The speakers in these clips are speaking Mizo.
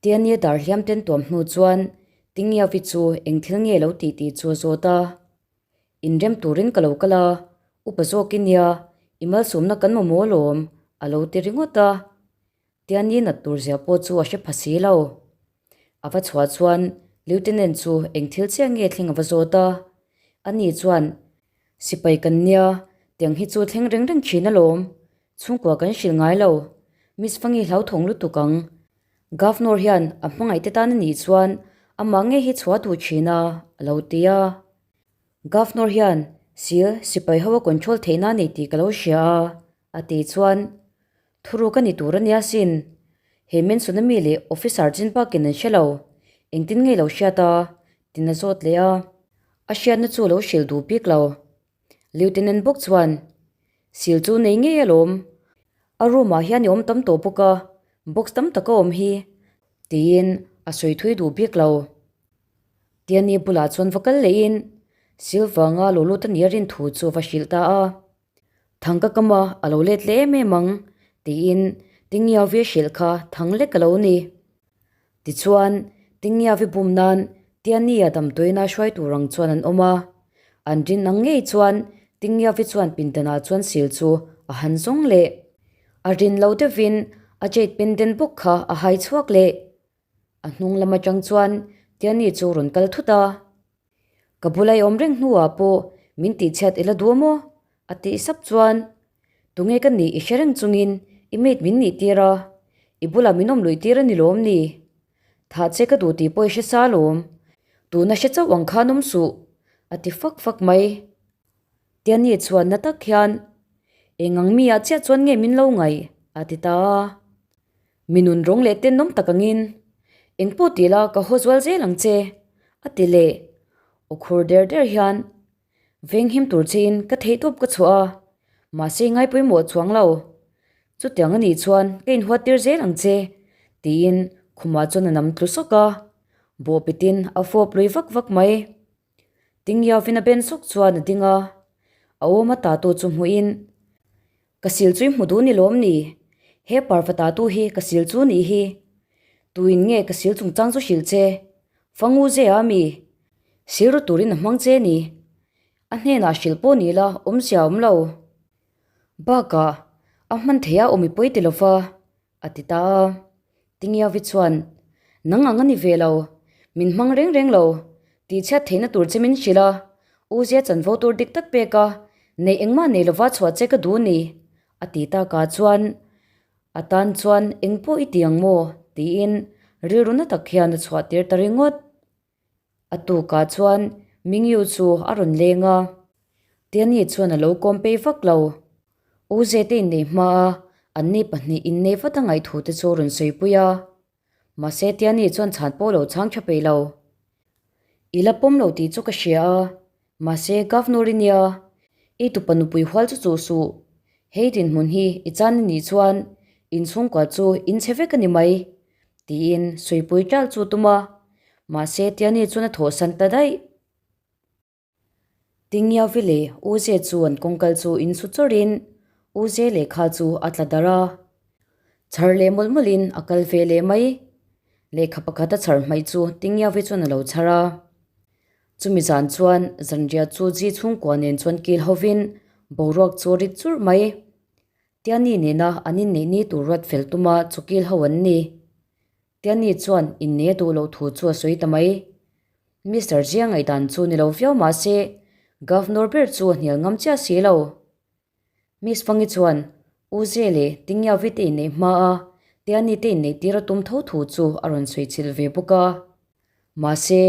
Tiani dar hliam ten tuam hnu chuan Tingiavi chu eng thil nge lo tih tih chu a zawt a. Inrem turin ka lo kal a, upa zawk i nia, i malsawmna kan mamawh alawm, a lo ti ringawt a. Tiani nat tur zia pawh chu a hre pha si lo. A va chhuah chuan Lieutenant chu eng thil chiah nge thleng a va zawt a. Ani chuan, Sipai kan nia, tiang hi chu thleng reng reng thin alawm. Chhungkua kan hrilh ngai lo. Miss Fangi hlauthawng lutuk ang. Governor hian a hmangaihte tan a nih chuan amah ngei hi chhuah duh thin a, a lo ti a. Governor hian sil sipai ho a control theihna a nei tih ka lo hria a, a tih chuan Thuruk a ni tur a nia sin. He mansion ami leh officer chin bakin an hre lo. Engtin nge lo hriat a? Tin a zawt leh a. A hriatna chu lo hrilh duh bik lo. Lieutenant bawk chuan, Sil chu nei ngei alawm. A room ah hian i awm tam tawh bawk a, box tam tak a awm hi. Tiin a sawi thui duh bik lo. Tiani bulah chuan va kal lehin sil vanga lo lut a nih a rin thu chu va hrilh ta a. Thang ka kam a, a lo let leh em em ang, tiin Tingiavi a hrilh kha thang lek a lo ni. Tichuan, Tingiavi bum nan Tiani-a damdawiina hruai tur ang chuan an awm a. An rin ang ngei chuan Tingiavi chuan pindanah chuan sil chu a han zawng leh. A rin lo deuhin a jade pendant bawk kha a hai chhuak leh. A hnung lam atang chuan Tiani chu rawn kal thut a. Ka bula i awm reng hnuah pawh min tihchhiat ila duh maw? A tih sap chuan, Tunge ka nih i hre reng chungin i mate min nih tir a, i bulah min awm luih tir a ni lawm ni? Thah che ka duh tih pawh i hre sa lawm, tuna hre chauh ang khan awm suh, a ti fak fak mai. Tiani chuan na tak hian, Eng ang mi ah chiah chuan nge min lo ngaih? a ti ta a. Mi nun rawng leh tenawm tak angin, Eng pawh tih la ka haw zual zel ang che, a ti leh. Aw khur der der hian, Venghim tur chein ka theihtawp ka chhuah a, mahse i ngaipawimawh chuang lo. Chutiang a nih chuan ka inhuat tir zel ang che, tiin khumah chuan a nam tlu sawk a, bawhpitin a fawp lui vak vak mai. Tingiauvin a ben sawk chuan a ding a, a awm a tatu chu hmuhin, Ka sil chu i hmu duh ni lawm ni? He parva tatu hi ka sil chu nih hi. Tuin nge ka sil chungchang chu hrilh che? Fangu ze a mi? Sil ru turin a hmang che ni. A hnenah hrilh pawh ni la awmzia a awm lo. Bakah, a hman thei a awm i pawi ti lova, a ti ta a. Tingiavi chuan, Nang ang a ni ve lo, min hmang reng reng lo, tihchhiat theihna tur che min hrilh a, U Zia chanvo tur dik tak pek a, neih engmah nei lova chhuah che ka duh ni, a ti takah chuan, A tan chuan eng pawh i ti ang maw? tiin rilru na tak hian a chhuah tir ta ringawt. A tukah chuan Mingyu chu a rawn leng a, Tiani chuan a lo kawm pei vak lo. UZ te innei hma a, anni pahnih innei vat a ngaihthu te chu a rawn sawipui a. Mahse Tiani chuan chhan pawh lo chhang tha peih lo. I la pawm lo tih chu ka hria a, mahse Governor i nia, i tupa nupui hual chu chuh suh. Hei dinhmun hi i chan i nih chuan inchhungkua chu in chhe vek a ni mai, tiin sawipui ṭal chu tum a, mahse Tiani chuan a thawhsan ta daih. Tingiavi leh Uze chu an kawngkal chu insu chawrhin Uze lehkha chu a tla darh a, chhar leh mawlh mawlhin a kal ve leh mai. Lehkha pakhat a chhar hmaih chu Tingiavi chuan a lo chhar a. Chumi zan chuan zanriah chu Ji chhungkua nen chuan kil hovin boruak chu a rit churh mai. Tiani nena an inneih ni tur ruat fel tuma chu kil ho an ni. Tiani chuan innei a duh loh thu chu a sawi ta mai. Mister Jia ngaihdan chu ni lo viau mah se, Governor ber chu a hnial ngam chiah si lo. Miss Fangi chuan U Ze leh Tingyavi te inneih hma a, Tiani te inneih tir a tum tho thu chu a rawn sawi chilh ve bawk a. Mahse,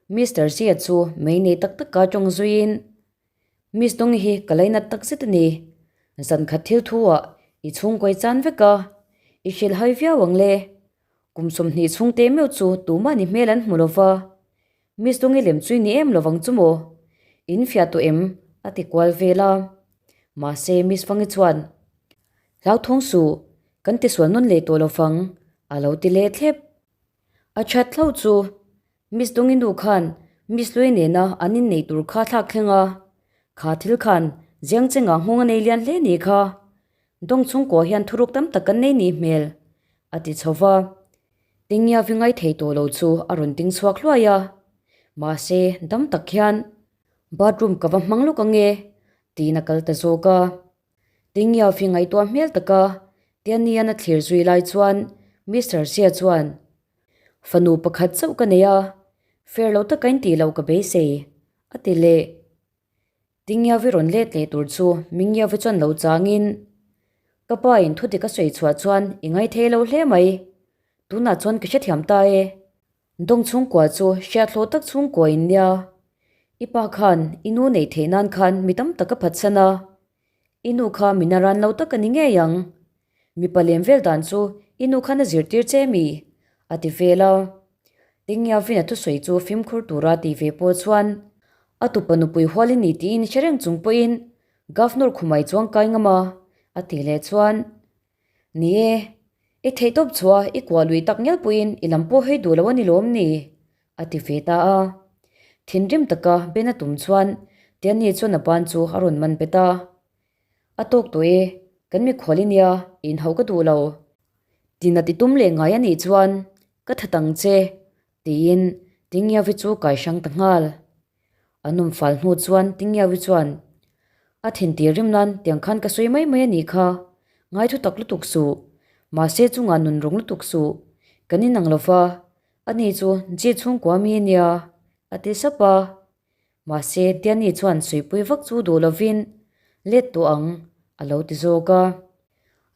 Mister Jia chu mei nei tak taka tawng zuiin, Miss Dongi hi ka lainat tak zet a ni. Zan khat thil thu ah i chhungkawi chan vek a, i hrilh hai viau ang le. Kum 20 chhung te meuh chu tumah ni hmel an hmu lo va. Miss Dongi lem chu i ni em lovang chu maw? In fiah tawh em? a ti kual vel a. Mahse Miss Fangi chuan, Hlauthawng suh, kan tisual nawn leh tawh lovang, a lo ti leh thlep. A that hlo chu Miss Dongi nu khan Miss Lui nena an inneih tur kha thlak thleng a, kha thil khan Jiang Chengah nghawng a nei lian hle ni kha. Dawng chhungkua hian thuruk tam tak kan nei ni hmel, a ti chho va. Tingiavi ngai thei tawh lo chu a rawn ding chhuak hluai a, mahse dam tak hian bathroom ka va hmang lawk ange tiin a kal ta zawk a. Tingiavi ngaihtuah hmel taka Tianian a thlir zui lai chuan Mister Zia chuan fanu pakhat chauh ka nei a, fair lo taka in tih loh ka beisei a ti leh. Tingiavi rawn let leh tur chu Mingiavi chuan lo changin, Ka pa in thu dik a sawi chhuah chuan i ngaithei lo hle mai. Tunah chuan ka hrethiam ta e. Dawng chhungkua chu hriathlawh tak chhungkua in nia. I pa khan i nu neih theih nan khan mi tam tak a phatsan a. I nu kha mi naran lo tak a ni ngei ang. Mipa lem vel dan chu i nu khan a zirtir che mi? a ti vel a. Tingiavin a thusawi chu fimkhur tura ti ve pawh chuan a tupa nupui hual i ni tiin hre reng chung pawhin Governor khumai chuang kai ngam a, a ti leh chuan, Ni e, i theihtawp chhuah i kuah lui tak ngial pawhin i lam pawh hei duh lo a ni lawm ni? a ti ve ta a. Thinrim taka Ben a tum chuan Tiani chuan a ban chu a rawn man bet a. A tawk tawh e, kan mikhual i nia, inhauh ka duh lo. Tinat i tum leh ngai a nih chuan ka that ang che, tiin Tingiavi chu kai hrang ta nghal. An awm fal hnu chuan Tingiavi chuan, A thintir rim nan tiang khan ka sawi mai mai a nih kha, ngai thu tak lutuk suh, mahse chungah nun rawng lutuk suh, kan inang lo va, ani chu Ji chhungkua mi a nia, a ti sap a. Mahse, Tiani chuan suipui vak chu duh lovin let tawh ang a lo ti zawk a.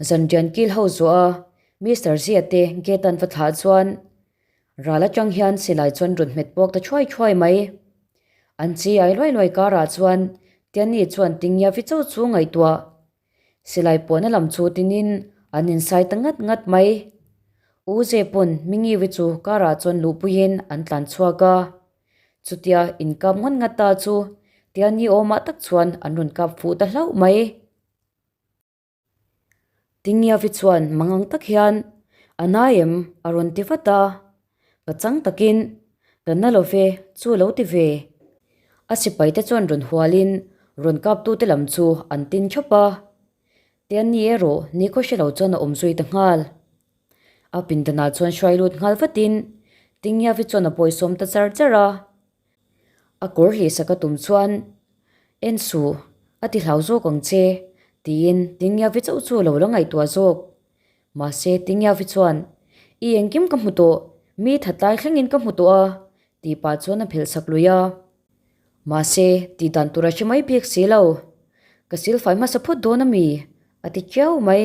Zanrian kil ho zawh a, Mister Zia te gate an va thlah chuan ral atang hian silai chuan rawn hmet puak ta thuai thuai mai. An chi ai luai luai karah chuan Tiani chuan Tingyavi cho chu ngaihtuah Silai puahna lam chu tinin an insai ta ngat ngat mai. U Ze pawn Mingiwi chu car ah chuan luhpuiin an tlan chhuak a. Chutia inkap ngat ngat ta chu Tiani awmah tak chuan an rawn kap fuh ta hlauh mai. Tingiavi chuan mangang tak hian a nai em a rawn ti vat a. Pachang takin Ka na lo ve, chu lo ti ve. A sipaite chuan rawn hualin rawn kaptute lam chu an tin thawp a. Tianni erawh nikhaw hre lo chuan a awm zui ta nghal. A pindanah chuan hruai lut nghal vatin Tingiavi chuan a bawisawm ta char char a. A kawr hlihsak a tum chuan, En suh, a ti hlau zawk ang che, tiin Tingiavi chauh chu a lo la ngaihtuah zawk. Mahse, Tingiavi chuan, I engkim ka hmu tawh, mi thatlai thlengin ka hmu tawh a, tih pah chuan a phelhsak lui a. Mahse, tih dan tur a hre mai bik si lo. Ka silfai hmasa phawt dawn a mi? a ti chiau mai.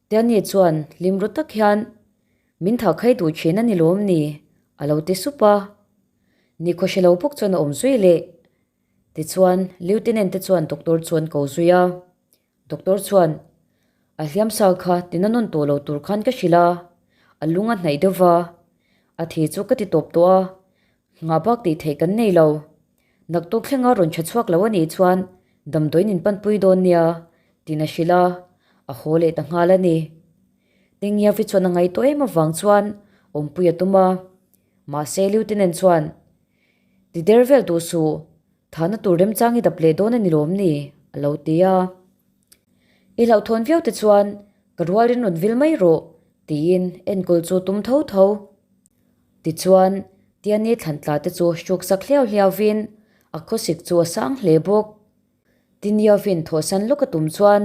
Tiani chuan hlim ru tak hian, Min thah khai duh thin a ni lawm ni? a lo ti sup a. Nikhaw hre lo bawk chuan a awm zui leh. Tichuan, Lieutenant te chuan doctor chu an ko zui a. Doctor chuan, A hliam sa kha tina nawn tawh lo tur khan ka hrilh a, a lung a hnaih deuh va. A thi chu ka ti tawp tawh a, nghah bak tih theih kan nei lo. Naktuk thlenga rawn tha chhuak lo a nih chuan damdawiin in panpui dawn nia, tiin a hrilh a, a haw leh ta nghal a ni. Tingiavi chuan a ngaihtuah em avang chuan awmpui a tum a, mahse Lieutenant chuan, Ti der vel duh suh, Thahna tur remchang i dap leh dawn a ni lawm ni? a lo ti a. I hlauhthawn viau te chuan ka rualin rawn vil mai rawh tiin enkawl chu tum tho tho. Tichuan, Tiani thlantla te chu hruk sak hliau hliauvin a khawsik chu a sang hle bawk. Tiniauvin thawhsan lawk a tum chuan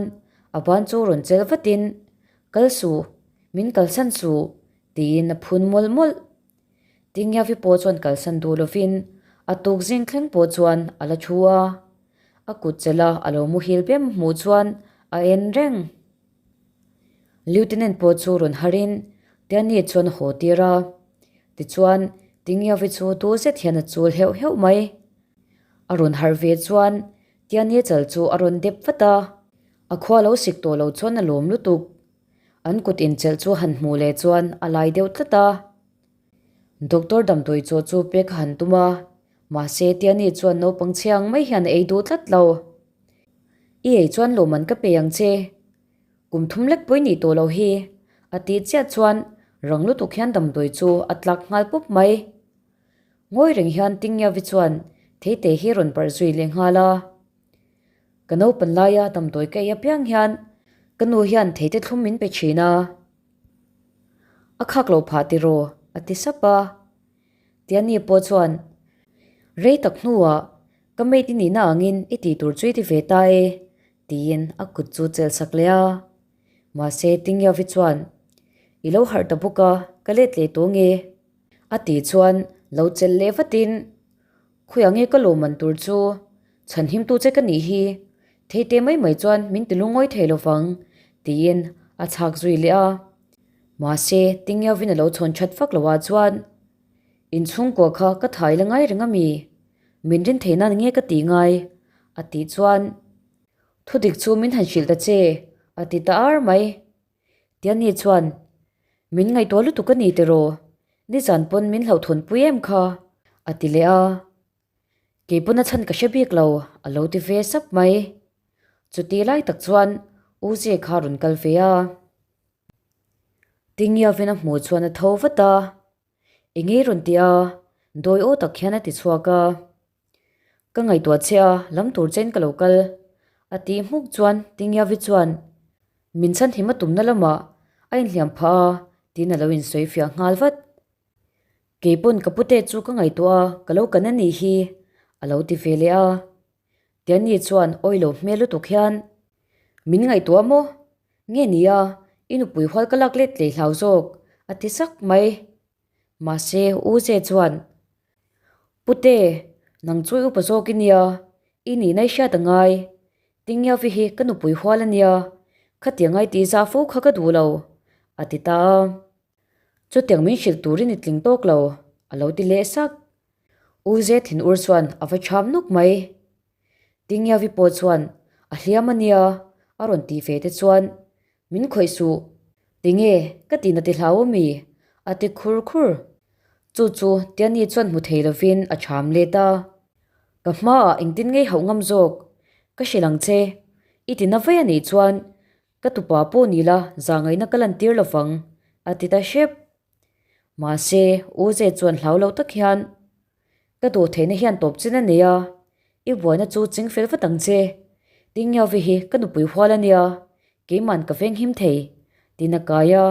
a ban chu rawn chel vatin, Kal suh, min kalsan suh, tiin a phun mawlh mawlh. Tingiavi pawh chuan kalsan duh lovin a tuk zing thleng pawh chuan a la thu a, a kut chelh a a lo muhil bem hmuh chuan a en reng. Lieutenant pawh chu rawn harin Tiani chuan a haw tir a, tichuan Tingiavi chu duh zet hian a chul heuh heuh mai. A rawn harh ve chuan Tiani chal chu a rawn dep vat a, a khua lo sik tawh lo chuan a lawm lutuk. An kut inchelh chu han hmuh leh chuan a lai deuh tlat a. Doctor damdawi chaw chu pek a han tum a, mahse Tiani chuan naupang chhia ang mai hian a ei duh tlat lo. I ei chuan lawmman ka pe ang che. Kum thum lek pawh i nih tawh loh hi, a tih chiah chuan rang lutuk hian damdawi chu a tlak nghal pawp mai. Ngawi reng hian Tingiavi chuan Theite hi rawn barh zui leh nghal a. Ka naupan laia damdawi ka ei apiang hian ka nu hian theite thlum min pe thin a. A khak lo phah tiraw? a ti sap a. Tiani pawh chuan, Rei tak hnuah ka mate i nihna angin i tih tur chu i ti ve ta e, tiin a kut chu chelh sak leh a. Mahse, Tingyavi chuan, I lo harh ta bawk a, ka let leh tawh nge? A tih chuan lo chelh leh vatin, Khawiah nge ka lawmman tur chu? Chhanhimtu che ka nih hi, theite mai mai chuan min ti lungawi thei lo vang, tiin a chhak zui leh a. Mahse, Tingyavin a lo chhawn that vak lo ah chuan, Inchhungkua kha ka thai la ngai reng a mi? Min rin thei nan nge ka tih ngai? a tih chuan, Thudik chu min han hrilh ta che, a ti ta ar mai. Tiani chuan, Min ngaihtuah lutuk a ni tiraw? Nizan pawn min hlauhthawnpui em kha? a ti leh a. Kei pawn a chhan ka hre bik lo, a lo ti ve sap mai. Chuti lai tak chuan U Zia kha a rawn kal ve a. Tingiavin a hmuh chuan a tho vat a. Engei rawn ti a, dawi aw tak hian a ti chhuak a. Ka ngaihtuah che a, lam tur chein ka lo kal. A tih hmuk chuan Tingiavi chuan min chhanhim a tumna lamah a inhliam phah a tiin a lo insawi fiah nghal vat. Kei pawn ka pute chu ka ngaihtuah a, ka lo kan a nih hi, a lo ti ve leh a. Tiani chuan awi lo hmel lutuk hian, Min ngaihtuah maw? Nge nia, i nupui hual ka lak let tlei hlau zawk, a ti sak mai. Mahse, U Ze chuan, Pute, nang chu i upa zawk i nia, i nihna i hriat a ngai. Tingiavi hi ka nupui hual a nia, khatiang ai tih zah fo kha ka duh lo, a ti ta a. Chutiang min hrilh turin i tling tawk lo, a lo ti leh sak. U Ze thinur chuan a va cham nawk mai. Tingiavi pawh chuan a hliam a nia a rawn tih ve te chuan min khawih suh. Tinge ka tihna ti hlau ami? a ti khur khur. Chu chu Tiani chuan hmu thei lovin a cham let a. Ka hmaah engtin ngei hauh ngam zawk? Ka hrilh ang che. I tina vei a nih chuan ka tupa pawh ni la zahngaihna ka lantir lovang a ti ta hrep. Mahse U Ze chuan hlau lo tak hian Ka duh theihna hian tawp chin a nei a, i buaina chu ching fel vat ang che. Tingiavi hi ka nupui hual a nia, keiman ka venghim thei, tiin a kai a.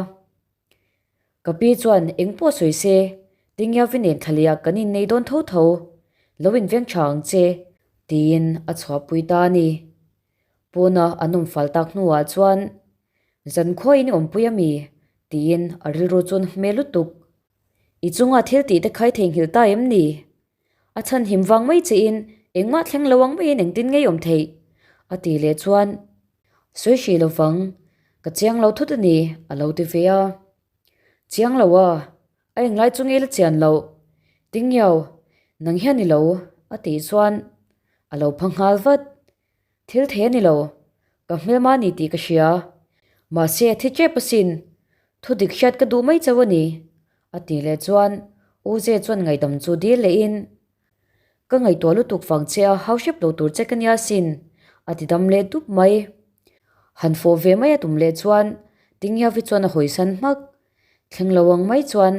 Ka pi chuan eng pawh sawi se, Tingiavi nen thlaliah kan innei dawn tho tho, lo inveng tha ang che, tiin a chhuahpui ta a ni. Pawna an awm fal tak hnuah chuan, Zankhuain i awmpui a mi? tiin a rilru chuan hmel lutuk. I chunga thil tih te khai theihnghilh ta em ni? A chhan him vang mai chein engmah thleng lo ang maiin engtin ngei awm theih? A ti leh chuan, Sawi hrih lo vang, ka chiang lo thut a ni, a lo ti ve a. Chiang lo a, a englai chu ngei la chian loh. Tingiau, nang hian i lo, a tih chuan a lo pha nghal vat. Thil thei a ni lo, ka hmelma a ni tih ka hria. Mahse a thi tep asin, thu dik hriat ka duh mai chauh a ni, a tih leh chuan U Ze chuan ngaihdam chu dil lehin, Ka ngaihtuah lutuk vang che a hau hrep lo tur che ka nia asin, a ti dam leh dup mai. Han fawh ve mai a tum leh chuan Tingiavi chuan a hawisan hmak, thleng lo ang mai chuan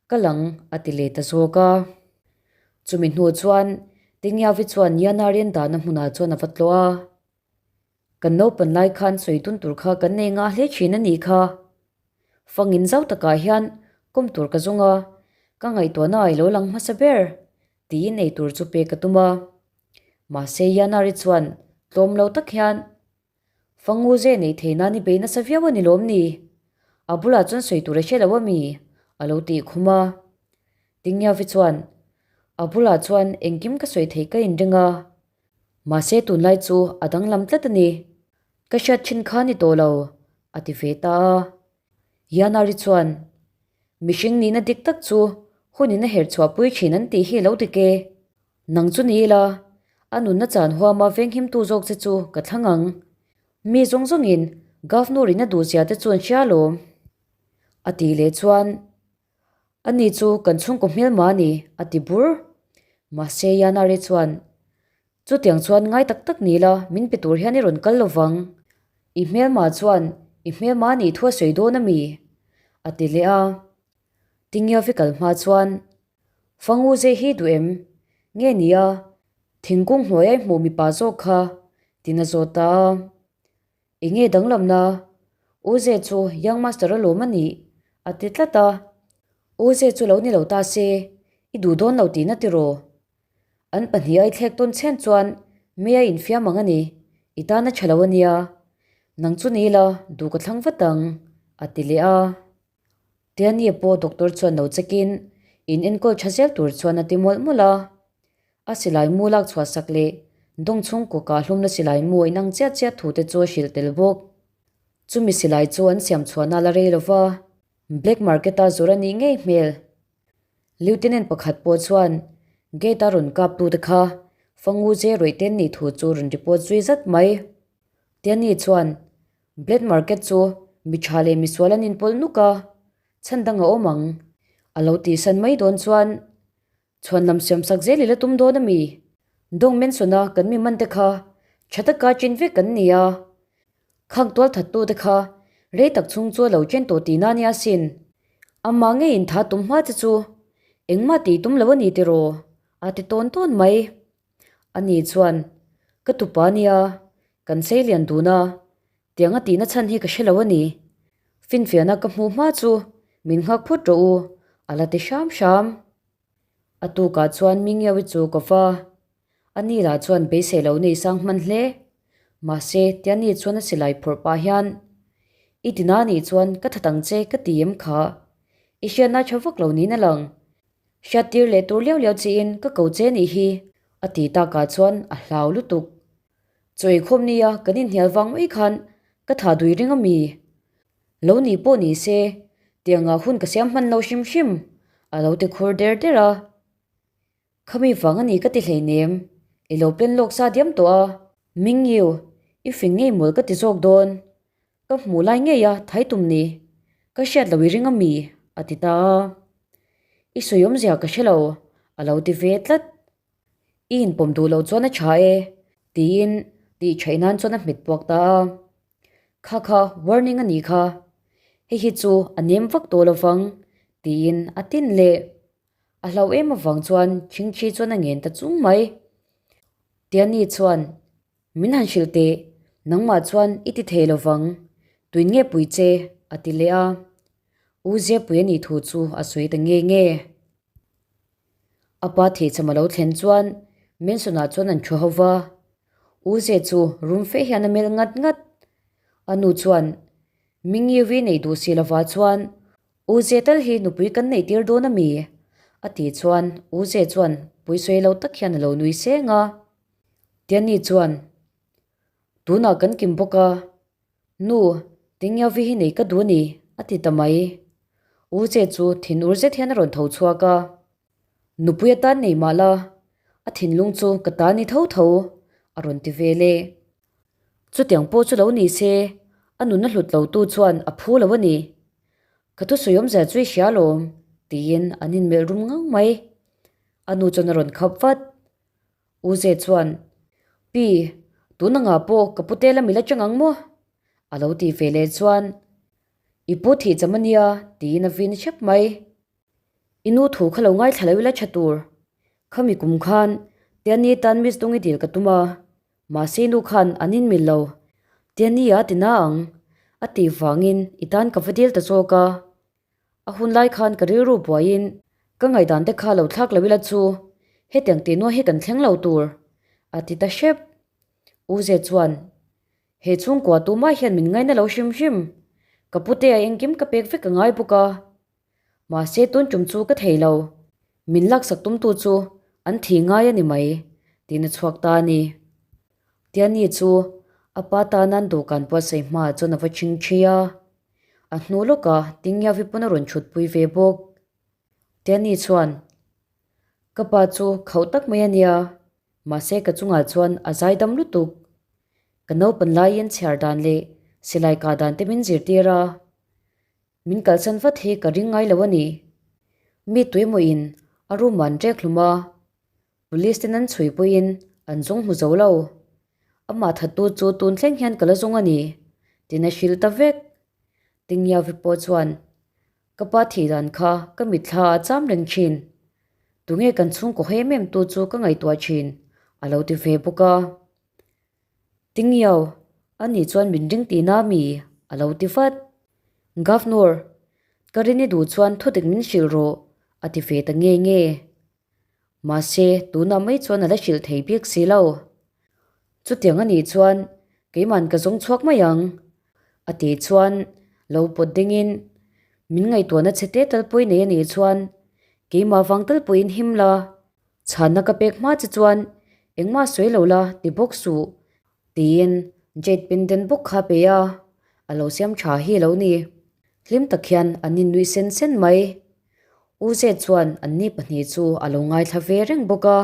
ka lang a ti leh ta zawk a. Chumi hnu chuan Tingiavi chuan Yanarian dahna hmunah chuan a va tlawh a. Kan naupan lai khan sawi dun tur kha kan nei ngah hle thin a nih kha. Fangin zau takah hian kawm tur ka zawng a, ka ngaihtuahna a i lo lang hmasa ber tiin ei tur chu pek ka tum a. Mahse Yanari chuan tlawm lo tak hian Fangu ze nei thei nan i bei nasa viau a ni lawm ni? A bulah chuan sawi tur a hre lo a mi? A lo tih khum a. Tingiavi chuan, A bulah chuan engkim ka sawi thei ka inring a. Mahse tunlai chu a danglam tlat a ni. Ka hriat thin kha ni tawh lo, a ti ve ta a. Yanari chuan, Mihring nihna dik tak chu hunin a herh chhuahpui thin an tih hi lo dik e. Nang chu ni ila, a nunna chan huama venghimtu zawk che chu ka thlang ang. Mi zawng zawngin Governor in a duhzia te chu an hria alawm. A tih leh chuan, Ani chu kan chhungkaw hmelma a ni, a ti bur. Mahse Yanari chuan, Chutiang chuan ngai tak tak ni la, min pe tur hian i rawn kal lo vang. I hmelma chuan i hmelma a nih thu a sawi dawn a mi? a ti leh a. Tingiavi kal hma chuan, Fangu zeh hi duh em? Nge nia, thingkung hnuai ai hmuh mipa zawk kha, tiin a zawt ta a. Enge danglamna? U Ze chu Young Master a lawm a nih? A ti tlat a. Uze chu lo ni lo ta se, i duh dawn lo tihna tiraw? An pahniha i thlek tawn chhen chuan mei a infiam ang a ni, i tan a tha lo a nia. Nang chu ni ila, duh ka thlang vat ang, a ti leh a. Tiani pawh doctor chuan lo check in, in enkawl tha zel tur chuan a ti mawlh mawlh a. A silai mu lak chhuah sak leh dawng chhungkaw kah hlumna silai mu a inang chiah chiah thu te chu a hrilh tel bawk. Chumi silai chu an siam chhuahna la rei lova, black market a zawrh a nih ngei hmel. Lieutenant pakhat pawh chuan gate a rawn kap tute kha Fangu je rawih ten nih thu chu rawn report zui zat mai. Tiani chuan black market chu mi tha leh misual an inpawlh nuk a, chhan dang a awm ang a lo tihsan mai dawn chuan Chhuan lam siam sak zel i la tum dawn a mi? Dawng Manson-a kan mi man te kha tha taka chen vek kan ni a. Khang tual that tu te kha rei tak chhung chu a lo chen tawh tihna nia sin. Amah ngei in tha tum hma che chu engmah tih tum lo a ni tiraw? a ti tawn tawn mai. Ani chuan, Ka tupa nia, kan sei lian dun a, Tiang a tihna chhan hi ka hre lo a ni. Finfiahna ka hmuh hma chu min nghak phut rawh u, a la ti hram hram. A tukah chuan Mingyawi chu ka va. A ni lah chuan beisei lo nei sang hman hle. Mahse, Tiani chuan a silai phawrh pah hian, I tina nih chuan ka that ang che ka ti em kha. I hriatna tha vak lo niin a lang. Hriattir leh tur liau liau chiin ka ko che nih hi, a ti takah chuan a hlau lutuk. Chawi khawm nia kan inhnial vang mai khan ka tha dui ring a mi? Lo nih pawh ni se, tiangah hun ka siam hman lo hrim hrim, a lo ti khur der der a. Khami vang a ni ka ti hleinem, i lo plan lawk sa diam tawh a. Mingyu, i fing ngei mawl ka ti zawk dawn. Ka hmuh lai ngei a thai tum ni, ka hriat lo i ring a mi? a ti ta a. I sawi awmzia ka hre lo, a lo ti ve tlat. I inpawm duh loh chuan a tha e, tiin tih theih nan chuan a hmet puak ta a. Kha kha warning a nih kha, hei hi chu a nem vak tawh lo vang, tiin a tin leh. A hlauh em avang chuan Chhingchhi chuan a ngen ta chung mai. Tiani chuan, Min han hrilh teh, nangmah chuan i ti thei lo vang, tuin nge pui che? a ti leh a. U Zepui a nih thu chu a sawi ta nge nge. A pa thihcham a lo thlen chuan Manson-ah chuan an thu ho va. U Ze chu rum fe hian a melh ngat ngat. A nu chuan, Mingiwi neih duh si lova chuan U Ze tal hi nupui kan neih tir dawn a mi? a tih chuan U Ze chuan puisawi lo tak hian a lo nui seng a. Tiani chuan, Tunah kan kim bawk a, Nu, Tingiavi hi nei ka duh a ni, a ti ta mai. U che chu thin ur zet hian a rawn tho chhuak a. Nupui atan nei mah la, a thinlung chu ka ta ni tho tho, a rawn ti ve le. Chutiang pawh chu lo ni se, a nunna hlut lo tu chuan a phu lo a ni. Ka thusawi awmzia chu i hria alawm, tiin an inmelh rum ngang mai. A nu chuan a rawn khap vat. U Ze chuan, Pi, tun angah pawh ka pute lam i la chang ang maw? A lo ti ve leh chuan, I pu thih cham a nia, tiin a vin hrep mai. I nu thu kha lo ngaithla lo ila tha tur. Khami kum khan Tiani tan Miss Dawng i dil ka tum a, mahse i nu khan an inmil lo. Tiani a ti na ang, a tih vangin i tan ka va dil ta zawk a. A hun lai khan ka rilru buaiin ka ngaihdan te kha lo thlak lo ila chu hetiang tih nuai hi kan thleng lo tur, a ti ta hrep. U Ze chuan, He chhungkua tumah hian min ngaina lo hrim hrim, ka pute a engkim ka pek vek a ngai bawk a. Mahse tun tum chu ka thei lo, min laksak tumtu chu an thi ngai a ni mai, tiin a chhuak ta a ni. Tiani chu a pa tana an dawhkan buatsaih hmaah chuan a va chhing thi a. A hnu lawkah Tingiavi pawn a rawn chhutpui ve bawk. Tiani chuan, Ka pa chu khauh tak mai a nia, mahse ka chungah chuan a zaidam lutuk. Ka naupan laiin chhiar dan leh silai kah dan te min zirtir a. Min kalsan vat hi ka ring ngai lo a ni. Mi tuemawiin a room ah an rek hlum a. Police ten an chhui pawhin an zawng hmu zo lo. Amah thattu chu tun thleng hian ka la zawng a ni, tiin a hrilh ta vek. Tingiavi pawh chuan, Ka pa thih dan kha ka mitthla a cham reng thin. Tunge kan chhungkaw hem em tu chu ka ngaihtuah thin, a lo ti ve bawk a. Tingiau, ani chuan min ring tihna mi? a lo ti vat. Governor. Ka rin i duh chuan thudik min hrilh rawh, a ti ve ta nge nge. Mahse, tunah mai chuan a la hrilh thei bik si lo. Chutiang a nih chuan keiman ka zawng chhuak mai ang, a tih chuan lo pawt dingin min ngaihtuahna chhe te tal pawi nei a nih chuan keimah vang tal pawhin him la, chhanna ka pek hma che chuan engmah sawi lo la ti bawk suh tiin Jade pendant bawk kha a pe a, a lo siam tha hi a lo ni. Hlim tak hian an innuih sen sen mai. U Zet chuan anni pahnih chu a lo ngaithla ve reng bawk a.